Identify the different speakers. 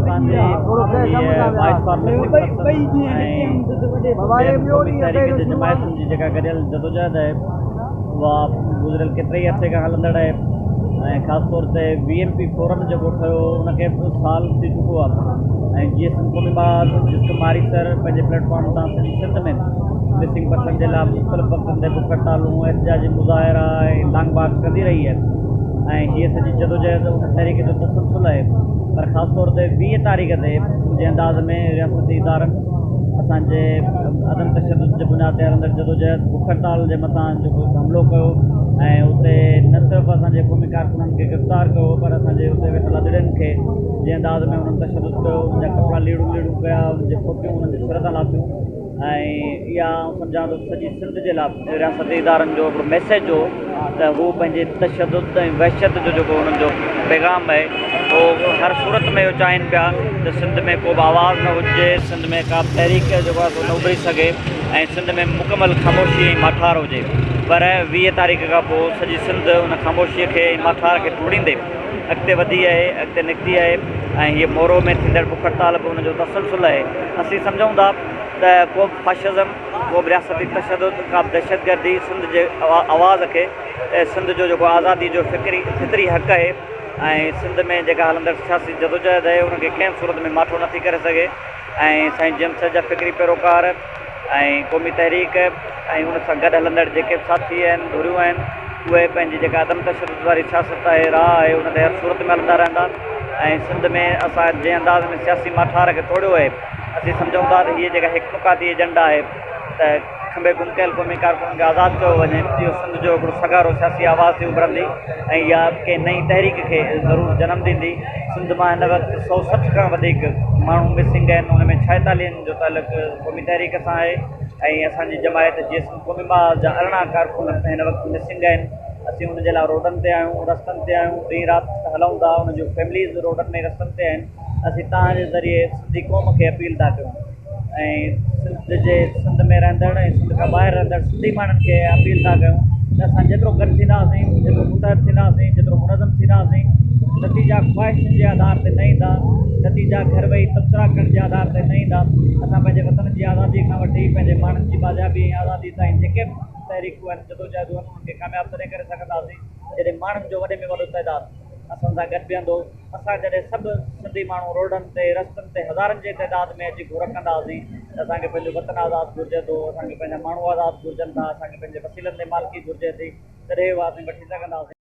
Speaker 1: اسان جي هيء وائس فار مسنگ پرسنز ۽ ٻين قومي تحريڪ جي جماعتن جي جيڪا گڏيل جدوجهد آهي اها گذريل ڪيتري ئي عرصي کان هلندڙ آهي ۽ خاص طور تي وي ايم پي فورم جيڪو ٺهيو ان کي به سال ٿي چڪو آهي ۽ جي ايس ايم قومي محاذ جسقم آريسر پنهنجي پليٽ فارم تان سڄي سنڌ ۾ مسنگ پرسن جي لاء مختلف وقتن تي بک هڙتالون احتجاجي مظاهرا ۽ لانگ مارچ ڪندي رهي آهي ۽ هيء سڄي جدوجهد ان تحريڪ جو تسلسل آهي پر خاص طور تي 20 تاريخ تي منهنجي انداز ۾ رياستي ادارن اسان جي عدم تشدد جي بنياد تي هلندڙ جدوجهد بک هڙتال جي مٿان جيڪو هڪ حملو ڪيو ۽ اتي نه صرف اسان جي قومي ڪارڪنن کي گرفتار ڪيو پر اسان جي اتي ويٺل اڌڙين کي جنهن انداز ۾ انهن تشدد ڪيو انهن جا ڪپڙا ليڙون ليڙون ڪيا انهن جي فوٽيون انهن جي سر تان لاٿيون ۽ اها آئون سمجهان ٿو سڄي سنڌ جي لاء رياستي ادارن جو هڪڙو ميسيج هو ته هو پنهنجي تشدد ۽ وحشت جو جيڪو انهن جو پيغام آهي هو هر صورت ۾ اهو چاهين پيا ته سنڌ ۾ ڪو به آواز نه هجي، سنڌ ۾ ڪا به تحريڪ جيڪو آهي سو نه اڀري سگهي ۽ سنڌ ۾ مڪمل خاموشي ۽ ماٺار هجي پر 20 تاريخ کان پوء سڄي سنڌ ان خاموشي کي ۽ ماٺار کي ٽوڙيندي اڳتي وڌي آهي، اڳتي نڪتي آهي ۽ هيء مورو ۾ ٿيندڙ بک هڙتال به ان جو تسلسل آهي. اسين سمجهون ٿا ته ڪو به فاشزم، ڪو به رياستي تشدد، ڪا به دهشتگردي سنڌ جي آواز کي، سنڌ جو جيڪو آزادي جو فڪري فطري حق آهي ۽ سنڌ ۾ جيڪا هلندڙ سياسي جدوجهد آهي ان کي ڪنهن به صورت ۾ ماٺو نٿي ڪري سگهي ۽ سائين جي ايم سيد جا فڪري پيروڪار ۽ قومي تحريڪ ۽ ان سان گڏ هلندڙ جيڪي به ساٿي آهن، ڌريون آهن، اهي پنهنجي جيڪا عدم تشدد واري سياست آهي، راهه آهي، ان تي هر صورت ۾ هلندا رهندا ۽ سنڌ ۾ اسان جنهن انداز ۾ سياسي ماٺار کي ٽوڙيو آهي، اسين سمجهون ٿا ته هيء جيڪا هڪ نقاطي ايجنڊا آهي ته کنڀي گم ڪيل قومي ڪارڪنن کي آزاد ڪيو وڃي، اهو سنڌ جو هڪڙو سگهارو سياسي آواز ٿي اڀرندي ۽ اها ڪنهن نئين تحريڪ کي ضرور جنم ڏيندي. سنڌ مان هن وقت 160 کان وڌيڪ ماڻهو مسنگ آهن، ان ۾ 46 جو تعلق قومي تحريڪ سان آهي ۽ اسان جي جماعت جي ايس ايم قومي محاذ جا 18 ڪارڪن هن وقت مسنگ آهن، اسين ان جي لاء روڊن تي آهيون، رستن تي آهيون، ڏينهن رات هلون ٿا، انهن جون فيمليز روڊن ۽ رستن تي آهن، اسين توهان جي ذريعي سنڌي قوم کي اپيل ٿا ڪيون ۽ سنڌ جي سنڌ ۾ رهندڙ ۽ سنڌ کان ٻاهر رهندڙ سنڌي ماڻهن کي اپيل ٿا ڪيون ته اسان جيترو گڏ ٿينداسين، جيترو متحد ٿينداسين، جيترو منظم ٿينداسين، نتيجا خواهشن جي آڌار تي نه ايندا، نتيجا گهر ويهي تبصرا ڪرڻ جي آڌار تي نه ايندا، اسان پنهنجي وطن جي آزادي کان وٺي پنهنجي ماڻهن جي بازيابي ۽ آزادي تائين جيڪي به تحريڪون آهن، جدوجهدون آهن، انهن کي ڪامياب تڏهن ڪري سگهنداسين، جڏهن ماڻهن جو وڏي ۾ وڏو تعداد اسان سان گڏ بيهندو. اسان جڏهن سڀ سنڌي ماڻهو روڊن تي، رستن تي هزارن جي تعداد ۾ اچي گهر ڪنداسين ته اسان کي پنهنجو وطن آزاد گهرجي ٿو، اسان کي پنهنجا ماڻهو آزاد گهرجن ٿا، اسان کي پنهنجي وسيلن تي مالڪي گهرجي ٿي، تڏهن اها اسين وٺي سگهنداسين.